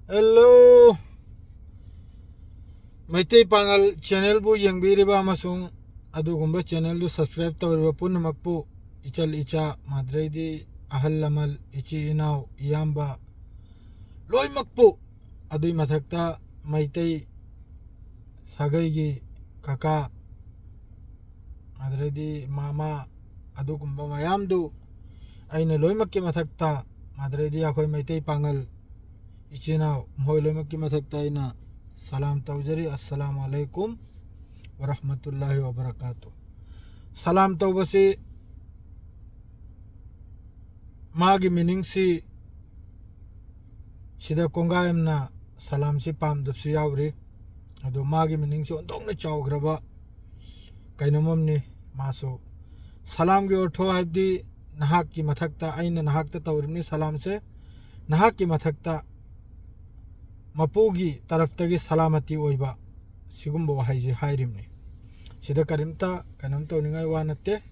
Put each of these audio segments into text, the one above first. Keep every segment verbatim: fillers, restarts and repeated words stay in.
Hello, Meitei ꯄꯥꯉꯜ ꯆꯦꯅꯦꯜꯕꯨ ꯌꯦꯡꯕꯤꯔꯤꯕ ꯑꯃꯁꯨꯡ ꯑꯗꯨꯒꯨꯝꯕ ꯆꯦꯅꯦꯜꯗꯨ subscribe ꯇꯧꯔꯤꯕ ꯄꯨꯝꯅꯃꯛꯄꯨ, ꯏꯆꯜ ꯏꯆꯥ, ꯃꯗ꯭ꯔꯩꯗꯤ ꯑꯍꯜ ꯂꯃꯟ, ꯏꯆꯤꯜ ꯏꯅꯥꯎ, ꯏꯌꯥꯝꯕ, ꯂꯣꯏꯅꯃꯛꯄꯨ, ꯑꯗꯨꯒꯤ ꯃꯊꯛꯇ ꯃꯩꯇꯩ ꯁꯥꯒꯩꯒꯤ ꯀꯀꯥ, ꯑꯗꯨꯗꯩꯗꯤ ꯃꯥꯃꯥ, ꯑꯗꯨꯒꯨꯝꯕ ꯃꯌꯥꯝꯗꯨ ꯑꯩꯅ ꯂꯣꯏꯅꯃꯛꯀꯤ ꯃꯊꯛꯇ, ꯑꯗꯨꯗꯩꯗꯤ ꯑꯩꯈꯣꯏ ꯃꯩꯇꯩ ꯄꯥꯉꯜ ꯏꯆꯤꯟ ꯏꯅꯥꯎ, ꯃꯈꯣꯏ ꯂꯣꯏꯅꯃꯛꯀꯤ ꯃꯊꯛꯇ ꯑꯩꯅ ꯁꯂꯥꯝ ꯇꯧꯖꯔꯤ꯫ ꯑꯁꯁꯂꯥꯃꯨ ꯑꯂꯩꯀꯨꯝ ꯋꯔꯍꯃꯇꯨꯜꯂꯥꯍꯤ ꯋꯕꯔꯀꯥꯇꯨ꯫ ꯁꯂꯥꯝ ꯇꯧꯕꯁꯤ ꯃꯥꯒꯤ ꯃꯤꯅꯤꯡꯁꯤ ꯁꯤꯗ ꯀꯣꯡꯒꯥꯏ ꯑꯃꯅ ꯁꯂꯥꯝꯁꯤ ꯄꯥꯝꯗꯕꯁꯨ ꯌꯥꯎꯔꯤ꯫ ꯑꯗꯣ ꯃꯥꯒꯤ ꯃꯤꯅꯤꯡꯁꯤ ꯑꯣꯟꯊꯣꯛꯅ ꯆꯥꯎꯈ꯭ꯔꯕ ꯀꯩꯅꯣꯝ ꯑꯃꯅꯤ꯫ ꯃꯥꯁꯨ ꯁꯂꯥꯝꯒꯤ ꯑꯣꯔꯊꯣ ꯍꯥꯏꯕꯗꯤ ꯅꯍꯥꯛꯀꯤ ꯃꯊꯛꯇ, ꯑꯩꯅ ꯅꯍꯥꯛꯇ ꯇꯧꯔꯤꯕꯅꯤ ꯁꯂꯥꯝꯁꯦ, ꯅꯍꯥꯛꯀꯤ ꯃꯊꯛꯇ ꯃꯄꯨꯒꯤ ꯇꯔꯞꯇꯒꯤ ꯁꯂꯥꯃꯇꯤ ꯑꯣꯏꯕ, ꯁꯤꯒꯨꯝꯕ ꯋꯥꯍꯩꯁꯦ ꯍꯥꯏꯔꯤꯕꯅꯤ꯫ ꯁꯤꯗ ꯀꯔꯤꯝꯇ ꯀꯩꯅꯣꯝ ꯇꯧꯅꯤꯡꯉꯥꯏ ꯋꯥ ꯅꯠꯇꯦ,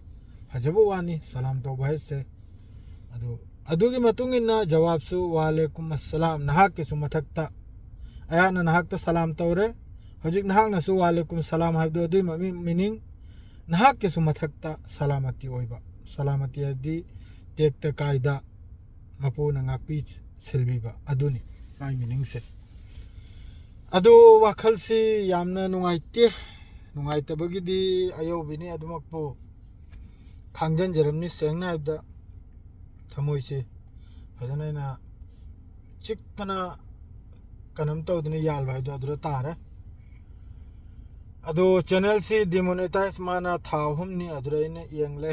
ꯐꯖꯕ ꯋꯥꯅꯤ ꯁꯂꯥꯝ ꯇꯧꯕ ꯍꯥꯏꯁꯦ꯫ ꯑꯗꯨ, ꯑꯗꯨꯒꯤ ꯃꯇꯨꯡ ꯏꯟꯅ ꯖꯋꯥꯕꯁꯨ "ꯋꯥꯂꯦꯀꯨꯝ ꯑꯁꯁꯂꯥꯝ", ꯅꯍꯥꯛꯀꯤꯁꯨ ꯃꯊꯛꯇ꯫ ꯑꯩꯍꯥꯛꯅ ꯅꯍꯥꯛꯇ ꯁꯂꯥꯝ ꯇꯧꯔꯦ, ꯍꯧꯖꯤꯛ ꯅꯍꯥꯛꯅꯁꯨ "ꯋꯥꯂꯦꯀꯨꯝ ꯁꯂꯥꯝ" ꯍꯥꯏꯕꯗꯨ, ꯑꯗꯨꯒꯤ ꯃꯃꯤꯡ, ꯃꯤꯅꯤꯡ ꯅꯍꯥꯛꯀꯤꯁꯨ ꯃꯊꯛꯇ ꯁꯂꯥꯃꯇꯤ ꯑꯣꯏꯕ꯫ ꯁꯂꯥꯃꯇꯤ ꯍꯥꯏꯕꯗꯤ ꯇꯦꯛꯇ ꯀꯥꯏꯗ ꯃꯄꯨꯅ ꯉꯥꯛꯄꯤ ꯁꯤꯜꯕꯤꯕ, ꯑꯗꯨꯅꯤ ꯃꯥꯏ ꯃꯤꯅꯤꯡꯁꯦ꯫ ꯑꯗꯨ ꯋꯥꯈꯜꯁꯤ ꯌꯥꯝꯅ ꯅꯨꯡꯉꯥꯏꯇꯦ꯫ ꯅꯨꯡꯉꯥꯏꯇꯕꯒꯤꯗꯤ ꯑꯌꯧꯕꯤꯅꯤ, ꯑꯗꯨꯃꯛꯄꯨ ꯈꯥꯡꯖꯟꯖꯔꯝꯅꯤ꯫ ꯁꯦꯡꯅ ꯍꯥꯏꯕꯗ ꯊꯃꯣꯏꯁꯤ ꯐꯖꯅ ꯑꯩꯅ ꯆꯤꯛꯇꯅ ꯀꯩꯅꯣꯝ ꯇꯧꯗꯅ ꯌꯥꯜꯕ ꯍꯥꯏꯗꯣ ꯑꯗꯨꯗ ꯇꯥꯔꯦ꯫ ꯑꯗꯣ ꯆꯦꯅꯦꯜꯁꯤ ꯗꯤꯃꯣꯅꯤꯇꯥꯏꯁ ꯃꯥꯅ ꯊꯥ ꯑꯍꯨꯝꯅꯤ ꯑꯗꯨꯗ ꯑꯩꯅ ꯌꯦꯡꯂꯦ꯫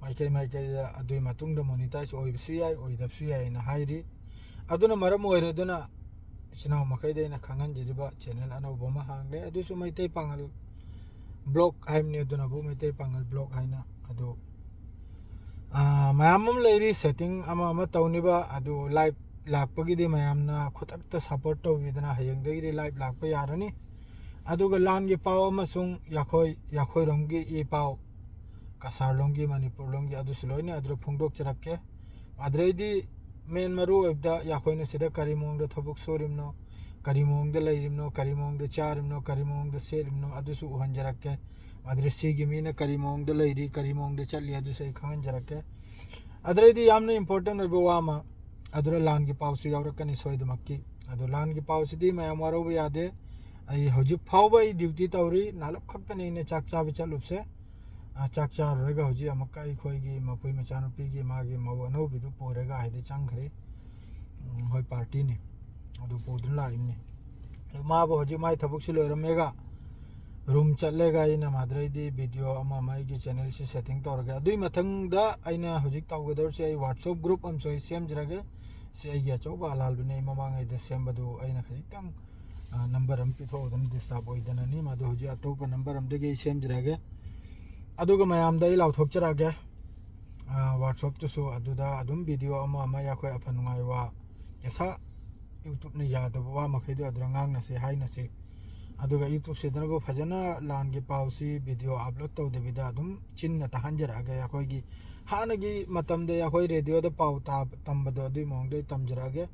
ꯃꯥꯏꯀꯩ ꯃꯥꯏꯀꯩꯗ ꯑꯗꯨꯒꯤ ꯃꯇꯨꯡꯗ ꯃꯣꯅꯤꯇꯥꯏꯁ ꯑꯣꯏꯕꯁꯨ ꯌꯥꯏ, ꯑꯣꯏꯗꯕꯁꯨ ꯌꯥꯏ ꯍꯥꯏꯅ ꯍꯥꯏꯔꯤ꯫ ꯑꯗꯨꯅ ꯃꯔꯝ ꯑꯣꯏꯔꯦ ꯑꯗꯨꯅ ꯏꯆꯤꯟ ꯏꯅꯥꯎ ꯃꯈꯩꯗ ꯑꯩꯅ ꯈꯪꯍꯟꯖꯔꯤꯕ ꯆꯦꯅꯦꯜ ꯑꯅꯧꯕ ꯑꯃ ꯍꯥꯡꯂꯦ, ꯑꯗꯨꯁꯨ ꯃꯩꯇꯩ ꯄꯥꯉꯜ ꯕ꯭ꯂꯣꯛ ꯍꯥꯏꯕꯅꯤ, ꯑꯗꯨꯅꯕꯨ ꯃꯩꯇꯩ ꯄꯥꯉꯜ ꯕ꯭ꯂꯣꯛ ꯍꯥꯏꯅ꯫ ꯑꯗꯨ, ꯑꯥ, ꯃꯌꯥꯝ ꯑꯃ ꯂꯩꯔꯤ ꯁꯦꯠꯇꯤꯡ ꯑꯃ ꯑꯃ ꯇꯧꯅꯤꯕ꯫ ꯑꯗꯨ ꯂꯥꯏꯚ ꯂꯥꯛꯄꯒꯤꯗꯤ ꯃꯌꯥꯝꯅ ꯈꯨꯗꯛꯇ ꯁꯞꯄꯣꯔꯠ ꯇꯧꯕꯤꯗꯅ ꯍꯌꯦꯡꯗꯒꯤꯗꯤ ꯂꯥꯏꯚ ꯂꯥꯛꯄ ꯌꯥꯔꯅꯤ꯫ ꯑꯗꯨꯒ ꯂꯥꯟꯒꯤ ꯄꯥꯎ ꯑꯃꯁꯨꯡ ꯌꯥꯈꯣꯏ, ꯌꯥꯈꯣꯏꯔꯣꯝꯒꯤ ꯏ ꯄꯥꯎ, ꯀꯁꯥꯔꯂꯣꯝꯒꯤ, ꯃꯅꯤꯄꯨꯔꯂꯣꯝꯒꯤ, ꯑꯗꯨꯁꯨ ꯂꯣꯏꯅ ꯑꯗꯨꯗ ꯐꯣꯡꯗꯣꯛꯆꯔꯛꯀꯦ꯫ ꯑꯗꯨꯗꯩꯗꯤ ꯃꯦꯟ ꯃꯔꯨ ꯑꯣꯏꯕꯗ ꯑꯩꯈꯣꯏꯅ ꯁꯤꯗ ꯀꯔꯤ ꯃꯑꯣꯡꯗ ꯊꯕꯛ ꯁꯨꯔꯤꯕꯅꯣ, ꯀꯔꯤ ꯃꯑꯣꯡꯗ ꯂꯩꯔꯤꯕꯅꯣ, ꯀꯔꯤ ꯃꯑꯣꯡꯗ ꯆꯥꯔꯤꯕꯅꯣ, ꯀꯔꯤ ꯃꯑꯣꯡꯗ ꯁꯦꯠꯂꯤꯕꯅꯣ, ꯑꯗꯨꯁꯨ ꯎꯍꯟꯖꯔꯛꯀꯦ꯫ ꯃꯗꯨꯗ ꯁꯤꯒꯤ ꯃꯤꯅ ꯀꯔꯤ ꯃꯑꯣꯡꯗ ꯂꯩꯔꯤ, ꯀꯔꯤ ꯃꯑꯣꯡꯗ ꯆꯠꯂꯤ, ꯑꯗꯨꯁꯨ ꯑꯩ ꯈꯪꯍꯟꯖꯔꯛꯀꯦ꯫ ꯑꯗꯨꯗꯩꯗꯤ ꯌꯥꯝꯅ ꯏꯝꯄꯣꯔꯇꯦꯟ ꯑꯣꯏꯕ ꯋꯥ ꯑꯃ, ꯑꯗꯨꯗ ꯂꯥꯟꯒꯤ ꯄꯥꯎꯁꯨ ꯌꯥꯎꯔꯛꯀꯅꯤ ꯁꯣꯏꯗꯃꯛꯀꯤ꯫ ꯑꯗꯣ ꯂꯥꯟꯒꯤ ꯄꯥꯎꯁꯤꯗꯤ ꯃꯌꯥꯝ ꯋꯥꯔꯧꯕ ꯌꯥꯗꯦ꯫ ꯑꯩ ꯍꯧꯖꯤꯛ ꯐꯥꯎꯕ ꯑꯩ ꯗ꯭ꯌꯨꯇꯤ ꯇꯧꯔꯤ, ꯅꯥꯂꯞ ꯈꯛꯇꯅꯤ ꯑꯩꯅ ꯆꯥꯛ ꯆꯥꯕ ꯆꯠꯂꯨꯕꯁꯦ꯫ ꯑ, ꯆꯥꯛ ꯆꯥꯔꯨꯔꯒ ꯍꯧꯖꯤꯛ ꯑꯃꯨꯛꯀ ꯑꯩꯈꯣꯏꯒꯤ ꯃꯄꯨꯏ ꯃꯆꯥꯅꯨꯄꯤꯒꯤ ꯃꯥꯒꯤ ꯃꯧ ꯑꯅꯧꯕꯤꯗꯨ ꯄꯨꯔꯒ ꯍꯥꯏꯗꯤ ꯆꯪꯈ꯭ꯔꯦ꯫ ꯎꯝ, ꯍꯣꯏ, ꯄꯥꯔꯇꯤꯅꯤ꯫ ꯑꯗꯨ ꯄꯨꯗꯨꯅ ꯂꯥꯛꯏꯕꯅꯤ꯫ ꯑꯗꯨ ꯃꯥꯕꯨ ꯍꯧꯖꯤꯛ ꯃꯥꯏ ꯊꯕꯛꯁꯤ ꯂꯣꯏꯔꯝꯃꯦꯒ ꯔꯨꯝ ꯆꯠꯂꯦꯒ ꯑꯩꯅ ꯃꯗꯨꯗꯩꯗꯤ ꯚꯤꯗꯤꯑꯣ ꯑꯃ ꯑꯃ ꯑꯩꯒꯤ ꯆꯦꯅꯦꯜꯁꯤ ꯁꯦꯠꯇꯤꯡ ꯇꯧꯔꯒꯦ꯫ ꯑꯗꯨꯒꯤ ꯃꯊꯪꯗ ꯑꯩꯅ ꯍꯧꯖꯤꯛ ꯇꯧꯒꯗꯧꯔꯤꯁꯦ, ꯑꯩ WhatsApp ꯒ꯭ꯔꯨꯞ ꯑꯃꯁꯨ ꯑꯩ ꯁꯦꯝꯖꯔꯒꯦ꯫ ꯁꯤ ꯑꯩꯒꯤ ꯑꯆꯧꯕ ꯑꯂꯥꯜꯕꯅꯤ, ꯑꯩ ꯃꯃꯥꯡꯉꯩꯗ ꯁꯦꯝꯕꯗꯨ ꯑꯩꯅ ꯈꯖꯤꯛꯇꯪ, ꯑ, ꯅꯝꯕꯔ ꯑꯃ ꯄꯤꯊꯣꯛꯎꯗꯅ ꯗꯤꯁꯇꯥꯔꯕ ꯑꯣꯏꯗꯅꯅꯤ꯫ ꯃꯗꯨ ꯍꯧꯖꯤꯛ ꯑꯇꯣꯞꯄ ꯅꯝꯕꯔ ꯑꯃꯗꯒꯤ ꯑꯩ ꯁꯦꯝꯖꯔꯛꯑꯒꯦ꯫ ꯑꯗꯨꯒ ꯃꯌꯥꯝꯗ ꯑꯩ ꯂꯥꯎꯊꯣꯛꯆꯔꯛꯑꯒꯦ꯫ ꯑ, WhatsApp ꯇꯁꯨ ꯑꯗꯨꯗ ꯑꯗꯨꯝ ꯚꯤꯗꯤꯑꯣ ꯑꯃ ꯑꯃ ꯑꯩꯈꯣꯏ ꯑꯐ ꯅꯨꯡꯉꯥꯏ ꯋꯥ, ꯌꯥꯁꯥ YouTube ꯅ ꯌꯥꯗꯕ ꯋꯥ ꯃꯈꯩꯗꯣ ꯑꯗꯨꯗ ꯉꯥꯡꯅꯁꯤ, ꯍꯥꯏꯅꯁꯤ꯫ ꯑꯗꯨꯒ YouTube ꯁꯤꯗꯅꯕꯨ ꯐꯖꯅ ꯂꯥꯟꯒꯤ ꯄꯥꯎꯁꯤ ꯚꯤꯗꯤꯑꯣ ꯑꯞꯂꯣꯗ ꯇꯧꯗꯕꯤꯗ ꯑꯗꯨꯝ ꯆꯤꯟꯅ ꯇꯥꯍꯟꯖꯔꯛꯑꯒꯦ꯫ ꯑꯩꯈꯣꯏꯒꯤ ꯍꯥꯟꯅꯒꯤ ꯃꯇꯝꯗ ꯑꯩꯈꯣꯏ ꯔꯦꯗꯤꯑꯣꯗ ꯄꯥꯎ ꯇꯥꯕ, ꯇꯝꯕꯗꯣ ꯑꯗꯨꯒꯤ ꯃꯑꯣꯡꯗ ꯑꯩ ꯇꯝꯖꯔꯛꯑꯒꯦ꯫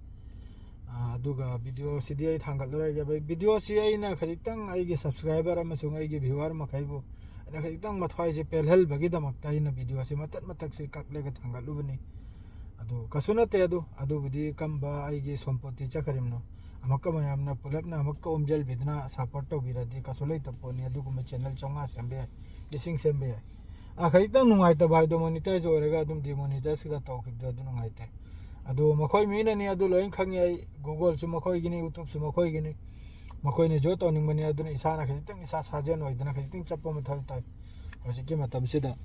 ꯑ, ꯑꯗꯨꯒ ꯚꯤꯗꯤꯑꯣꯁꯤꯗꯤ ꯑꯩ ꯊꯥꯡꯒꯠꯂꯔꯣꯏꯒꯦ꯫ ꯚꯥꯏ, ꯚꯤꯗꯤꯑꯣꯁꯤ ꯑꯩꯅ ꯈꯖꯤꯛꯇꯪ ꯑꯩꯒꯤ ꯁꯕꯁꯀ꯭ꯔꯥꯏꯕꯔ ꯑꯃꯁꯨꯡ ꯑꯩꯒꯤ ꯚ꯭ꯌꯨꯋꯔ ꯃꯈꯩꯕꯨ ꯑꯩꯅ ꯈꯖꯤꯛꯇꯪ ꯃꯊ꯭ꯋꯥꯏꯁꯦ ꯄꯦꯜꯍꯜꯕꯒꯤꯗꯃꯛꯇ ꯑꯩꯅ ꯚꯤꯗꯤꯑꯣꯁꯤ ꯃꯇꯠ ꯃꯇꯠꯁꯤ ꯀꯛꯂꯒ ꯊꯥꯡꯒꯠꯂꯨꯕꯅꯤ꯫ ꯑꯗꯨ ꯀꯩꯁꯨ ꯅꯠꯇꯦ꯫ ꯑꯗꯨ, ꯑꯗꯨꯕꯨꯗꯤ ꯀꯝꯕ ꯑꯩꯒꯤ ꯁꯣꯝꯄꯣꯠꯇꯤ ꯆꯠꯈ꯭ꯔꯤꯕꯅꯣ? ꯑꯃꯨꯛꯀ ꯃꯌꯥꯝꯅ ꯄꯨꯂꯞꯅ ꯑꯃꯨꯛꯀ ꯑꯣꯝꯖꯤꯜꯕꯤꯗꯨꯅ ꯁꯞꯄꯣꯔꯠ ꯇꯧꯕꯤꯔꯗꯤ ꯀꯩꯁꯨ ꯂꯩꯇꯕ ꯄꯣꯠꯅꯤ꯫ ꯑꯗꯨꯒꯨꯝꯕ ꯆꯦꯅꯦꯜ ꯆꯥꯝꯃꯉꯥ ꯁꯦꯝꯕ ꯌꯥꯏ, ꯂꯤꯁꯤꯡ ꯁꯦꯝꯕ ꯌꯥꯏ꯫ ꯑ, ꯈꯖꯤꯛꯇꯪ ꯅꯨꯡꯉꯥꯏꯇꯕ ꯍꯥꯏꯗꯣ, ꯃꯣꯅꯤꯇꯥꯏꯖ ꯑꯣꯏꯔꯒ ꯑꯗꯨꯝ ꯗꯤꯃꯣꯅꯤꯇꯥꯏꯖ ꯈꯔ ꯇꯧꯈꯤꯕꯗꯣ ꯑꯗꯨ ꯅꯨꯡꯉꯥꯏꯇꯦ꯫ ꯑꯗꯨ ꯃꯈꯣꯏ ꯃꯤꯅꯅꯤ, ꯑꯗꯨ ꯂꯣꯏ ꯈꯪꯉꯤ ꯑꯩ꯫ Google ꯁꯨ ꯃꯈꯣꯏꯒꯤꯅꯤ, YouTube ꯁꯨ ꯃꯈꯣꯏꯒꯤꯅꯤ꯫ ꯃꯈꯣꯏꯅ ꯖꯣ ꯇꯧꯅꯤꯡꯕꯅꯤ꯫ ꯑꯗꯨꯅ ꯏꯁꯥꯅ ꯈꯖꯤꯛꯇꯪ ꯏꯁꯥ ꯁꯥꯖꯦꯟ ꯑꯣꯏꯗꯅ ꯈꯖꯤꯛꯇꯪ ꯆꯠꯄ ꯃꯊꯧ ꯇꯥꯏ ꯍꯧꯖꯤꯛꯀꯤ ꯃꯇꯝꯁꯤꯗ꯫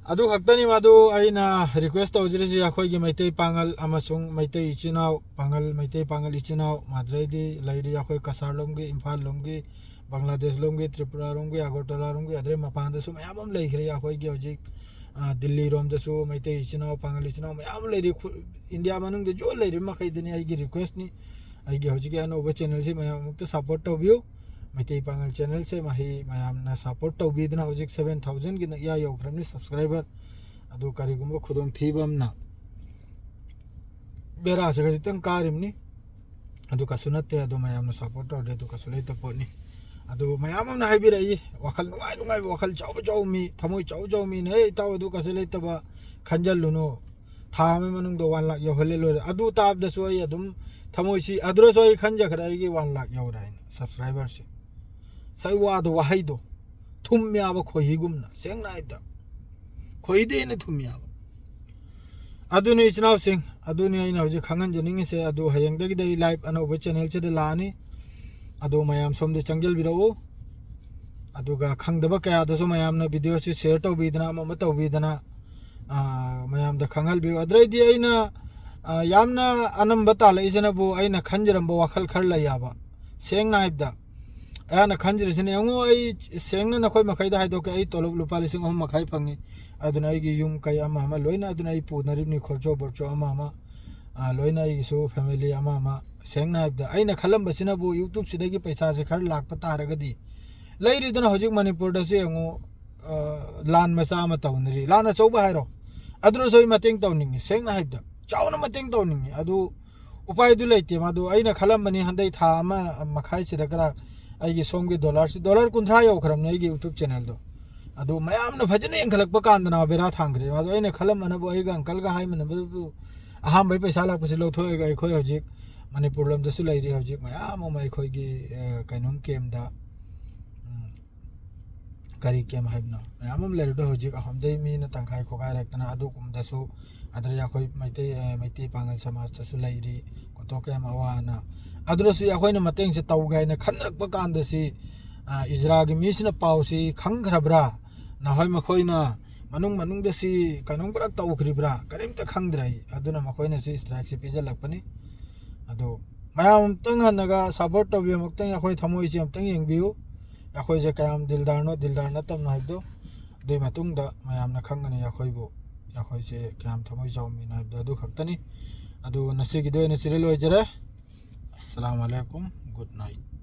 ꯑꯗꯨ ꯈꯛꯇꯅꯤ ꯃꯗꯨ ꯑꯩꯅ ꯔꯤꯀ꯭ꯋꯦꯁ ꯇꯧꯖꯔꯤꯁꯤ꯫ ꯑꯩꯈꯣꯏꯒꯤ ꯃꯩꯇꯩ ꯄꯥꯉꯜ ꯑꯃꯁꯨꯡ ꯃꯩꯇꯩ ꯏꯆꯤꯟ ꯏꯅꯥꯎ, ꯄꯥꯉꯜ, ꯃꯩꯇꯩ ꯄꯥꯉꯜ ꯏꯆꯤꯟ ꯏꯅꯥꯎ ꯃꯗꯨꯗꯩꯗꯤ ꯂꯩꯔꯤ, ꯑꯩꯈꯣꯏ ꯀꯁꯥꯔ ꯂꯣꯝꯒꯤ, ꯏꯝꯐꯥꯜ ꯂꯣꯝꯒꯤ, ꯕꯪꯒ꯭ꯂꯥꯗꯦꯁ ꯂꯣꯝꯒꯤ, ꯇ꯭ꯔꯤꯄꯨꯔꯥ ꯂꯣꯝꯒꯤ, ꯑꯒꯔꯇꯂꯥ ꯂꯣꯝꯒꯤ, ꯑꯗꯩ ꯃꯄꯥꯟꯗꯁꯨ ꯃꯌꯥꯝ ꯑꯃ ꯂꯩꯈ꯭ꯔꯦ꯫ ꯑꯩꯈꯣꯏꯒꯤ ꯍꯧꯖꯤꯛ, ꯑ, ꯗꯤꯜꯂꯤ ꯔꯣꯝꯗꯁꯨ ꯃꯩꯇꯩ ꯏꯆꯤꯟ ꯏꯅꯥꯎ, ꯄꯥꯉꯜ ꯏꯆꯤꯟ ꯏꯅꯥꯎ ꯃꯌꯥꯝ ꯑꯃ ꯂꯩꯔꯤ꯫ ꯈꯨ-, ꯏꯟꯗꯤꯌꯥ ꯃꯅꯨꯡꯗ ꯖꯣꯏ ꯂꯩꯔꯤꯕ ꯃꯈꯩꯗꯨꯅꯤ ꯑꯩꯒꯤ ꯔꯤꯀ꯭ꯋꯦꯁꯅꯤ꯫ ꯑꯩꯒꯤ ꯍꯧꯖꯤꯛꯀꯤ ꯑꯅꯧꯕ ꯆꯦꯅꯦꯜꯁꯤ ꯃꯌꯥꯝ ꯑꯃꯨꯛꯇ ꯁꯞꯄꯣꯔꯠ ꯇꯧꯕꯤꯌꯨ꯫ ꯃꯩꯇꯩ ꯄꯥꯉꯜ ꯆꯦꯅꯦꯜꯁꯦ ꯃꯍꯩ ꯃꯌꯥꯝꯅ ꯁꯞꯄꯣꯔꯠ ꯇꯧꯕꯤꯗꯨꯅ ꯍꯧꯖꯤꯛ seven thousand ꯒꯤ ꯅꯛꯌꯥ ꯌꯧꯈ꯭ꯔꯕꯅꯤ ꯁꯕꯁꯀ꯭ꯔꯥꯏꯕꯔ꯫ ꯑꯗꯨ ꯀꯔꯤꯒꯨꯝꯕ ꯈꯨꯗꯣꯡꯊꯤꯕ ꯑꯃꯅ ꯕꯦꯔꯥꯁꯦ ꯈꯖꯤꯛꯇꯪ ꯀꯥꯔꯤꯕꯅꯤ꯫ ꯑꯗꯨ ꯀꯩꯁꯨ ꯅꯠꯇꯦ꯫ ꯑꯗꯨ ꯃꯌꯥꯝꯅ ꯁꯞꯄꯣꯔꯠ ꯇꯧꯔꯗꯤ ꯑꯗꯨ ꯀꯩꯁꯨ ꯂꯩꯇꯕ ꯄꯣꯠꯅꯤ꯫ ꯑꯗꯨ ꯃꯌꯥꯝ ꯑꯃꯅ ꯍꯥꯏꯕꯤꯔꯛꯏ, ꯋꯥꯈꯜ ꯅꯨꯡꯉꯥꯏ ꯅꯨꯡꯉꯥꯏꯕ, ꯋꯥꯈꯜ ꯆꯥꯎꯕ ꯆꯥꯎꯕ ꯃꯤ, ꯊꯃꯣꯏ ꯆꯥꯎ ꯆꯥꯎꯕ ꯃꯤꯅ, "ꯑꯦ ꯏꯇꯥꯎ, ꯑꯗꯨ ꯀꯩꯁꯨ ꯂꯩꯇꯕ ꯈꯟꯖꯜꯂꯨꯅꯨ, ꯊꯥ ꯑꯃꯒꯤ ꯃꯅꯨꯡꯗ ꯋꯥꯟ ꯂꯥꯛ ꯌꯧꯍꯜꯂꯦ ꯂꯣꯏꯔꯦ"꯫ ꯑꯗꯨ ꯇꯥꯕꯗꯁꯨ ꯑꯩ ꯑꯗꯨꯝ ꯊꯃꯣꯏꯁꯤ, ꯑꯗꯨꯗꯁꯨ ꯑꯩ ꯈꯟꯖꯈ꯭ꯔꯦ, ꯑꯩꯒꯤ ꯋꯥꯟ ꯂꯥꯛ ꯌꯧꯔꯦ ꯍꯥꯏꯅ ꯁꯕꯁꯀ꯭ꯔꯥꯏꯕꯔꯁꯦ꯫ ꯉꯁꯥꯏ ꯋꯥꯗꯣ, ꯋꯥꯍꯩꯗꯣ ꯊꯨꯝꯃꯦꯕ ꯈꯣꯏꯍꯤꯒꯨꯝꯅ, ꯁꯦꯡꯅ ꯍꯥꯏꯕꯗ ꯈꯣꯏꯍꯤꯗꯩ ꯍꯦꯟꯅ ꯊꯨꯝꯃꯦꯕ꯫ ꯑꯗꯨꯅꯤ ꯏꯆꯤꯟ ꯏꯅꯥꯎꯁꯤꯡ, ꯑꯗꯨꯅꯤ ꯑꯩꯅ ꯍꯧꯖꯤꯛ ꯈꯪꯍꯟꯖꯅꯤꯡꯉꯤꯁꯦ꯫ ꯑꯗꯨ ꯍꯌꯦꯡꯗꯒꯤꯗꯤ ꯑꯩ ꯂꯥꯏꯚ ꯑꯅꯧꯕ ꯆꯦꯅꯦꯜꯁꯤꯗ ꯂꯥꯛꯑꯅꯤ꯫ ꯑꯗꯨ ꯃꯌꯥꯝ ꯁꯣꯝꯗ ꯆꯪꯁꯤꯜꯕꯤꯔꯛꯎ꯫ ꯑꯗꯨꯒ ꯈꯪꯗꯕ ꯀꯌꯥꯗꯁꯨ ꯃꯌꯥꯝꯅ ꯚꯤꯗꯤꯑꯣꯁꯤ ꯁꯤꯌꯔ ꯇꯧꯕꯤꯗꯅ, ꯑꯃ ꯑꯃ ꯇꯧꯕꯤꯗꯅ, ꯑꯥ, ꯃꯌꯥꯝꯗ ꯈꯪꯍꯜꯕꯤꯌꯨ꯫ ꯑꯗꯨꯗꯩꯗꯤ ꯑꯩꯅ, ꯑꯥ, ꯌꯥꯝꯅ ꯑꯅꯝꯕ ꯇꯥꯜꯂꯛꯏꯁꯤꯅꯕꯨ ꯑꯩꯅ ꯈꯟꯖꯔꯝꯕ ꯋꯥꯈꯜ ꯈꯔ ꯂꯩ ꯍꯥꯏꯕ, ꯁꯦꯡꯅ ꯍꯥꯏꯕꯗ꯫ ꯑꯩꯍꯥꯛꯅ ꯈꯟꯖꯔꯤꯁꯤꯅ, ꯌꯦꯡꯉꯨ, ꯑꯩ ꯁꯦꯡꯅ ꯅꯈꯣꯏ ꯃꯈꯩꯗ ꯍꯥꯏꯗꯣꯛꯀꯦ, ꯑꯩ ꯇꯣꯂꯣꯞ ꯂꯨꯄꯥ ꯂꯤꯁꯤꯡ ꯑꯍꯨꯝ ꯃꯈꯥꯏ ꯐꯪꯉꯤ꯫ ꯑꯗꯨꯅ ꯑꯩꯒꯤ ꯌꯨꯝ ꯀꯩ ꯑꯃ ꯑꯃ ꯂꯣꯏꯅ ꯑꯗꯨꯅ ꯑꯩ ꯄꯨꯅꯔꯤꯕꯅꯤ, ꯈꯣꯔꯆꯣ ꯕꯣꯔꯆꯣ ꯑꯃ ꯑꯃ, ꯑꯥ, ꯂꯣꯏꯅ ꯑꯩꯒꯤꯁꯨ ꯐꯦꯃꯤꯂꯤ ꯑꯃ ꯑꯃ꯫ ꯁꯦꯡꯅ ꯍꯥꯏꯕꯗ ꯑꯩꯅ ꯈꯜꯂꯝꯕꯁꯤꯅꯕꯨ YouTubeꯁꯤꯗꯒꯤ ꯄꯩꯁꯥꯁꯦ ꯈꯔ ꯂꯥꯛꯄ ꯇꯥꯔꯒꯗꯤ, ꯂꯩꯔꯤꯗꯨꯅ ꯍꯧꯖꯤꯛ ꯃꯅꯤꯄꯨꯔꯗꯁꯨ ꯌꯦꯡꯉꯨ, ꯑꯥ, ꯂꯥꯟ ꯃꯆꯥ ꯑꯃ ꯇꯧꯅꯔꯤ, ꯂꯥꯟ ꯑꯆꯧꯕ ꯍꯥꯏꯔꯣ, ꯑꯗꯨꯅꯁꯨ ꯑꯩ ꯃꯇꯦꯡ ꯇꯧꯅꯤꯡꯉꯤ, ꯁꯦꯡꯅ ꯍꯥꯏꯕꯗ ꯆꯥꯎꯅ ꯃꯇꯦꯡ ꯇꯧꯅꯤꯡꯉꯤ꯫ ꯑꯗꯨ ꯎꯄꯥꯏꯗꯨ ꯂꯩꯇꯦ꯫ ꯃꯗꯨ ꯑꯩꯅ ꯈꯜꯂꯝꯕꯅꯤ, ꯍꯟꯗꯛ ꯊꯥ ꯑꯃ ꯃꯈꯥꯏꯁꯤꯗ ꯈꯔ ꯑꯩꯒꯤ ꯁꯣꯝꯒꯤ ꯗꯣꯂꯔꯁꯤ, ꯗꯣꯂꯔ ꯀꯨꯟꯊ꯭ꯔꯥ ꯌꯧꯈ꯭ꯔꯕꯅꯤ ꯑꯩꯒꯤ YouTube ꯆꯦꯅꯦꯜꯗꯣ꯫ ꯑꯗꯨ ꯃꯌꯥꯝꯅ ꯐꯖꯅ ꯌꯦꯡꯈꯠꯂꯛꯄ ꯀꯥꯟꯗꯅ ꯕꯦꯔꯥ ꯊꯥꯡꯈ꯭ꯔꯦ꯫ ꯃꯗꯨ ꯑꯩꯅ ꯈꯜꯂꯝꯕꯅꯕꯨ ꯑꯩꯒ ꯑꯪꯀꯜꯒ ꯍꯥꯏꯃꯤꯟꯅꯕꯗꯨꯕꯨ ꯑꯍꯥꯟꯕꯩ ꯄꯩꯁꯥ ꯂꯥꯛꯄꯁꯤ ꯂꯧꯊꯣꯛꯑꯒ ꯑꯩꯈꯣꯏ ꯍꯧꯖꯤꯛ ꯃꯅꯤꯄꯨꯔ ꯂꯣꯝꯗꯁꯨ ꯂꯩꯔꯤ꯫ ꯍꯧꯖꯤꯛ ꯃꯌꯥꯝ ꯑꯃ ꯑꯩꯈꯣꯏꯒꯤ, ꯑ, ꯀꯩꯅꯣꯝ ꯀꯦꯝꯗ, ꯎꯝ, ꯀꯔꯤ ꯀꯦꯝ ꯍꯥꯏꯕꯅꯣ, ꯃꯌꯥꯝ ꯑꯃ ꯂꯩꯔꯤꯗꯣ ꯍꯧꯖꯤꯛ ꯑꯁꯣꯝꯗꯩ ꯃꯤꯅ ꯇꯪꯈꯥꯏ ꯈꯣꯒꯥꯏꯔꯛꯇꯅ ꯑꯗꯨꯒꯨꯝꯕꯗꯁꯨ, ꯑꯗꯨꯗꯒꯤ ꯑꯩꯈꯣꯏ ꯃꯩꯇꯩ, ꯑ, ꯃꯩꯇꯩ ꯄꯥꯉꯜ ꯁꯃꯥꯖꯇꯁꯨ ꯂꯩꯔꯤ ꯀꯣꯇꯣ ꯀꯌꯥꯝ ꯑꯋꯥ ꯑꯅꯥ꯫ ꯑꯗꯨꯗꯁꯨ ꯑꯩꯈꯣꯏꯅ ꯃꯇꯦꯡꯁꯦ ꯇꯧꯒꯦ ꯍꯥꯏꯅ ꯈꯟꯅꯔꯛꯄ ꯀꯥꯟꯗ ꯁꯤ, ꯑ, ꯏꯖꯔꯥꯒꯤ ꯃꯤꯁꯤꯅ ꯄꯥꯎꯁꯤ ꯈꯪꯈ꯭ꯔꯕ꯭ꯔꯥ? ꯅꯍꯣꯏ ꯃꯈꯣꯏꯅ ꯃꯅꯨꯡ ꯃꯅꯨꯡꯗ ꯁꯤ ꯀꯩꯅꯣꯝ ꯄꯨꯔꯥ ꯇꯧꯈ꯭ꯔꯤꯕ꯭ꯔꯥ? ꯀꯔꯤꯝꯇ ꯈꯪꯗ꯭ꯔꯦ ꯑꯩ꯫ ꯑꯗꯨꯅ ꯃꯈꯣꯏꯅ ꯁꯤ ꯏꯁꯇ꯭ꯔꯥꯏꯛꯁꯦ ꯄꯤꯁꯤꯜꯂꯛꯄꯅꯤ꯫ ꯑꯗꯣ ꯃꯌꯥꯝ ꯑꯃꯨꯛꯇꯪ ꯍꯟꯅꯒ ꯁꯞꯄꯣꯔꯠ ꯇꯧꯕꯤꯌꯨ, ꯑꯃꯨꯛꯇꯪ ꯑꯩꯈꯣꯏ ꯊꯃꯣꯏꯁꯦ ꯑꯃꯨꯛꯇꯪ ꯌꯦꯡꯕꯤꯌꯨ꯫ ꯑꯩꯈꯣꯏꯁꯦ ꯀꯌꯥꯝ ꯗꯤꯜꯗꯥꯔꯅꯣ, ꯗꯤꯜꯗꯥꯔ ꯅꯠꯇꯕꯅꯣ ꯍꯥꯏꯕꯗꯣ꯫ ꯑꯗꯨꯒꯤ ꯃꯇꯨꯡꯗ ꯃꯌꯥꯝꯅ ꯈꯪꯒꯅꯤ ꯑꯩꯈꯣꯏꯕꯨ, ꯑꯩꯈꯣꯏꯁꯦ ꯀꯌꯥꯝ ꯊꯃꯣꯏ ꯆꯥꯎꯕ ꯃꯤꯅꯣ ꯍꯥꯏꯕꯗꯣ꯫ ꯑꯗꯨ ꯈꯛꯇꯅꯤ꯫ ꯑꯗꯨ ꯉꯁꯤꯒꯤꯗꯤ ꯑꯣꯏꯅ ꯁꯤꯗ ꯂꯣꯏꯖꯔꯦ꯫ ꯑꯁꯁꯂꯥꯃꯨ ꯑꯂꯥꯏꯀꯨꯝ꯫ Good night.